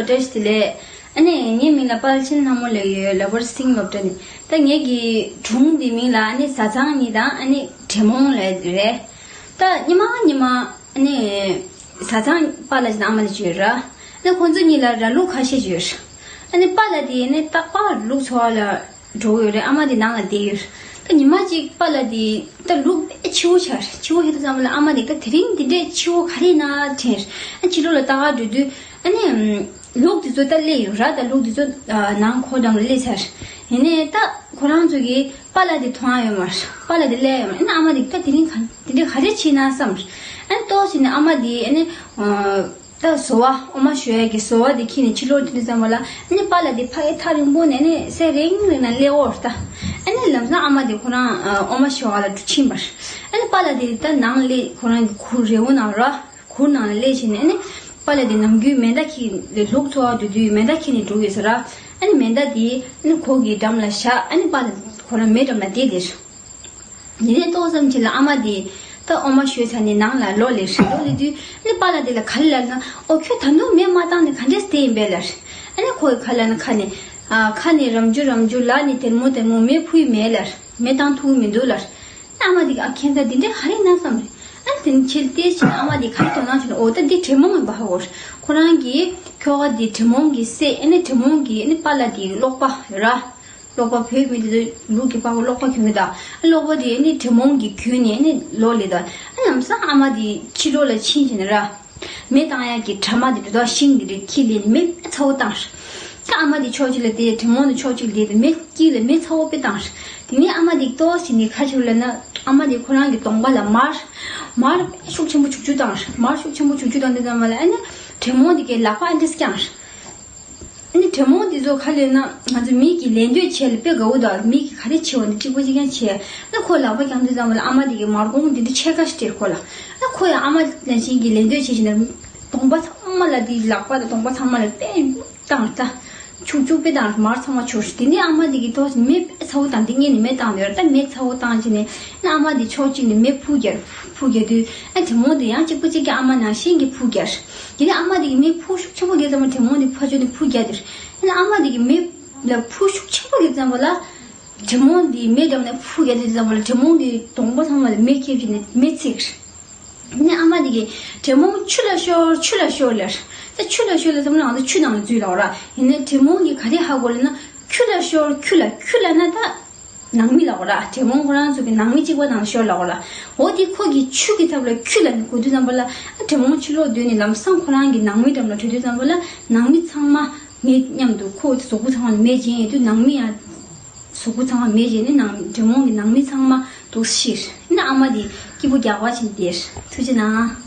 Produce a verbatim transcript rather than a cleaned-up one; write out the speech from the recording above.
བཀྲ་ཤིས་བདེ་ལེགས། ཨ་ནི་ངའི་མིང་ལ་དཔལ་ཆེན་ལྷ་མོ་ལབ་ཡོད། ལ་བར་སིང་སློབ་གྲྭ་ནས། ད་ངེད་ཀྱི་སྒྲུང་འདི་མིང་ལ་ཨ་ནི་བཟའ་ཚང་གཉིས་དང་ཨ་ནི་དྲེད་མོང་ལབ་རེད། ད་ཉི་མ་ཉི་མ་ཨ་ནི་བཟའ་ཚང་པཱ་ལགས་ཅིག་དང་ཨ་མ་ལགས་ཅིག་ཡོད་ར། ཨ་ནི་ཁོང་ཚོ་གཉིས་ལ་ར་ལུག་ཁ་ཤས་ཅིག་ཡོད་ར། ཨ་ནི་པཱ་ལགས་དེ་ཨ་ནི་རྟག་པར་ལུག་འཚོ་བ་ལ་འགྲོ་གི་ཡོད་རེད། ཨ་མ་དེ་ནང་ལ་བསྡད་ཡོད་ར། ད་ཉི་མ་གཅིག་པཱ་ལགས་དེ་ད་ལུག་དཔེ་འཕྱི་བོ་ཆགས་ར། འཕྱི་བོ་ཆགས་དུས་ཙམ་པ་ལ་ཨ་མ་དེ་ད་དེ་རིང་འདི་འདྲའི་འཕྱི་བོ་ག་རེ་ཡིན་ན་དྲན་ར། ཨ་ཕྱི་ལོགས་ལ་ལྟ་ག་འགྲོ་དུས་ཨ་ནི་ལུག་དེ་ཚོ་ད་སླེབས་ཡོད་ར། ད་ལུག་དེ་ཚོ་ནང་ཁོ་འགྲམ་ལ་སླེབས་ཚར་ར། ཡིན་ནའི་ད་ཁོ་རང་ཚོ་གིས་པཱ་ལགས་དེ་མཐོང་ཡ་ཡོད་མ་རེད། པཱ་ལགས་དེ་སླེབས་ཡོད་མ་རེད། ཨ་ནི་ཨ་མ་དེ་ད་དེ་རིང་ག་དེ་འདྲ་ག་རེ་བྱས་ན་བསམ་ར། ཨ་ནི་ཏོག་ཙམ་ནས་ཨ་མ་དེ་ཨ་ནི་ད་ཟོ་བ་འོ་མ་བཞོ་ཡ་གི་ཟོ་བ་དེ་འཁྱེར་ནས་ཕྱི་ལོགས་འགྲོ་དུས་ཙམ་པ་ལ་ཨ་ནི་པཱ་ལགས་དེ་ཕ་གི་ཐག་རིང་པོ་ནས་ཨ་ནི་སེ་རིང་རིང་ནས་སླེབས་ཡོད་ར། ད་ཨ་ནི་ལམ་སང་ཨ་མ་དེ་ཁོ་རང་འོ་མ་བཞོ་བ་ལ་འགྲོ་ཕྱིན་པ་ར། ཨ་ནི་པཱ་ལགས་དེ་ད་ནང་སླེབས། ཁོ་རང་གི་གུར་རི་བོ་ནང་ར། གུར་ནང་ལ་སླེབས་བྱས་ནས་ཨ་ནི་པཱ་ལགས་དེ་ནམ་རྒྱུན་མེ་མདའ་འཁྱེར་ནས་ལུག་འཚོ་བ་འགྲོ་དུས་མེ་མདའ་འཁྱེར་ནས་འགྲོ་གི་ཡོད་ས་ར། ཨ་ནི་མེ་མདའ་དེ་ཨ་ནི་ཁོ་གི་འགྲམ་ལ་བཞག་ཨ་ནི་པཱ་ལགས་ཁོ་རང་མེ་འགྲམ་ལ་བསྡད་དེ་ར། ཡིན་ནའི་ཏོག་ཙམ་ཅིག་ལ་ཨ་མ་དེ་ད་འོ་མ་བཞོས་ཚར་ནས་ནང་ལ་ལོག་སླེབས་ར། ལོག་སླེབས་དུས་ཨ་ནི་པཱ་ལགས་དེ་ལ་ག་རེ་ལབ་ན། ཨོ་ཁྱོད་ད་དུང་མེ་མ་བཏང་ནས་ག་འདྲས་བསྡད་ཡིན་པས་ལབ་ར། ཨ་ནི་ཁོ་གིས་ག་རེ་ལབ་ན། ཁ་ནས་ཨ་ཁ་ནས་རམ་ཅུ་རམ་ཅུ། ལག་ནས་དལ་མོ་དལ་མོ། མེ་ཕུ་ཡི་མེད་ལབ་ར། མེ་བཏང་ཐུབ་ཀྱི་མི་འདུག་ལབ་ར། ཨ་མ་དེ་གིས་ཨ་ཁྱེད་ད་འདི་འདྲ་ག་རེ་ཡིན་ན་བསམ་ར། ཨ་དེ་ནས་ཕྱིར་བལྟས་བྱས་ཨ་མ་དེ་ག་རེ་དོ་སྣང་བྱུང་ན། འོ་ད་འདི་དྲེད་མོང་ཡིན་པ་ཧ་གོ་ར། ཁོ་རང་གི་ཁྱོ་ག་དེ་དྲེད་མོང་གིས་བསད། ཨ་ནི་དྲེད་མོང་གིས་ཨ་ནི་པཱ་ལགས་དེ་གློག་པ་ཡོད་ར། གློག་པ་བོད་མི་དེ་ཚོ་ལུག་གི་པགས་པ་གློག་པ་གྱོན་གྱི་ད། ཨ་གློག་པ་དེ་ཨ་ནི་དྲེད་མོང་གིས་གྱོན་ནས་ཨ་ནི་ལོག་སླེབས་ད། ཨ་ལམ་སང་ཨ་མ་དེ་ཕྱི་ལོགས་ལ་ཕྱིན་བྱས་ནས་ར། མེ་བཏང་ཡག་གི་ཁྲ་མ་དེ་འདྲ་ཤིང་དེ་འདྲ་འཁྱེར་སླེབས་ནས་མེ་ཚ་བོ་བཏང་ར། ད་ཨ་མ་དེ་ཕྱོགས་གཅིག་ལ་བསྡད། དྲེད་མོང་དེ་ཕྱོགས་གཅིག་ལ་བསྡད་དེ་མེ་དཀྱིལ་ལ་མེ་ཚ་བོ་དཔེ་བཏང་ར། དེ་ནས་ཨ་མ་དེ་ཏོག་ཙམ་ནས་ག་རེ་བྱུང་ལབ་ན། ཨ་མ་དེ་ཁོ་རང་གི་གདོང་པ་ལ་མར། མར་ཤུགས་ཆེན་པོ་བྱུག་བྱུག་བཏང་ར། མར་ཤུགས་ཆེན་པོ་བྱུག་བྱུག་བཏང་དུས་ཙམ་པ་ལ་ཨ་ནི་དྲེད་མོང་དེ་གའི་ལག་པ་ཨ་འདྲས་བརྐྱངས་ར། ཨ་ནི་དྲེད་མོང་འདི་ཚོ་ག་རེ་ལབ་ན། ང་ཚོ་མི་གིས་ལད་ཟློས་བྱས་ལ་དཔེ་དགའ་བོ་དང་། མི་གིས་ག་རེ་བྱེད་པ་འདི་གཅིག་པ་གཅིག་རྐྱང་བྱས། ཨ་ཁོ་ལག་པ་བརྐྱངས་དུས་ཙམ་པ་ལ་ཨ་མ་དེ་གིས་མར་གོང་འདི་འདྲ་ཕྱེད་ཀ་ཞིག་སྟེར་ཁོ་ལ། ཨ་ཁོ་ཡང་ཨ་མ་ནང་བཞིན་གྱི་ལད་ཟློས་བྱེད་བཞིན་ན་གདོང་པ་ཚང་མ་ལ། དེ་ལག་པ་དང་གདོང་པ་ཚང་མ་ལ་དཔེ་བཏང་ར། ད་བྱུག་བྱུག་དཔེ་བཏང་ར། མར་ཚང་མ་བྱུགས་ར། དེ་ནས་ཨ་མ་དེ་གིས་ཏོག་ཙམ་མེ་དཔེ་ཚ་བོ་བཏང་། དེ་སྔོན་ནས་མེ་བཏང་ཡོད་ར། ད་མེ་ཚ་བོ་བཏང་བྱས་ནས་ཨ་མ་དེ་ཕྱོགས་གཅིག་ནས་མེ་འཕུར་རྒྱག་ར། འཕུར་རྒྱག་དུས་ཨ་དྲེད་མོང་དེ་ཡང་གཅིག་པ་གཅིག་རྐྱང་ཨ་མ་ནང་བཞིན་གྱི་འཕུར་རྒྱག་ར། དེ་ནས་ཨ་མ་དེ་གིས་མེ་འཕུར་ཤུགས་ཆེན་པོ་རྒྱག་ཙམ་པ་དྲེད་མོང་དེ་ཕར་ཕྱོགས་ནས་འཕུར་རྒྱག་དེ་ར། ཨ་ནི་ཨ་མ་དེ་གིས་མེ་ལ་འཕུར་ཤུགས་ཆེན་པོ་རྒྱག་ཙམ་པ་ལ་དྲེད་མོང་དེ་མེ་འགྲམ་ནས་འཕུར་རྒྱག་དུས་ཙམ་པ་ལ་དྲེད་མོང་གི་གདོང་པ་ཚང་མ་ལ་མེ་ཁྱེར་བྱས་ནས་མེ་ཚིག་ར། ཨ་ནི་ཨ་མ་དེ་གིས་དྲེད་མོང་ཆུ་ལ་ཤོར། ཆུ་ལ་ཤོར་ལབ་ར། ད་ཆུ་ལ་ཤོར་ལབ་ཙམ་ལ་ང་ཚོ་ཆུ་ནང་ལ་འཛུལ་ལབ་ར། ཡིན་ནའི་དྲེད་མོང་གིས་ག་རེ་ཧ་གོ་ལབ་ན། ཁྱུ་ལ་ཤོར། ཁྱུ་ལ། ཁྱུ་ལབ་ན་ད་ནང་མི་ལབ་ར། དྲེད་མོང་ཁོ་རང་ཚོ་གི་ནང་མི་གཅིག་པ་ནང་ལ་ཤོར་ལབ་ར། འོ་དེ་ཁོ་གིས་ཆུ་གི་ཚབ་ལ་ཁྱུ་ལབ་ནས་གོ་དུས་ཙམ་པ་ལ་ཨ་དྲེད་མོང་ཕྱི་ལོགས་བསྡད་ནས་ལམ་སང་ཁོ་རང་གི་ནང་མི་འགྲམ་ལ་བྲོས་དུས་ཙམ་པ་ལ་ནང་མི་ཚང་མ་མེ་མཉམ་དུ། ཁོ་གཟུགས་པོ་ཚང་མ་མེ་བྱིན་ཡོད་དུས་ནང་མི་ཡང་གཟུགས་པོ་ཚང་མ་མེ་བྱིན་ནས་ནང་དྲེད་མོང་གི་ནང་མི་ཚང་མ་འདུག་ཤི་ར། ཨ་ནི་ཨ་མ་དེ་སྐྱིད་པོ་རྒྱགས་པ་བྱས་བསྡད་ར། ཐུགས་རྗེ་གནང་།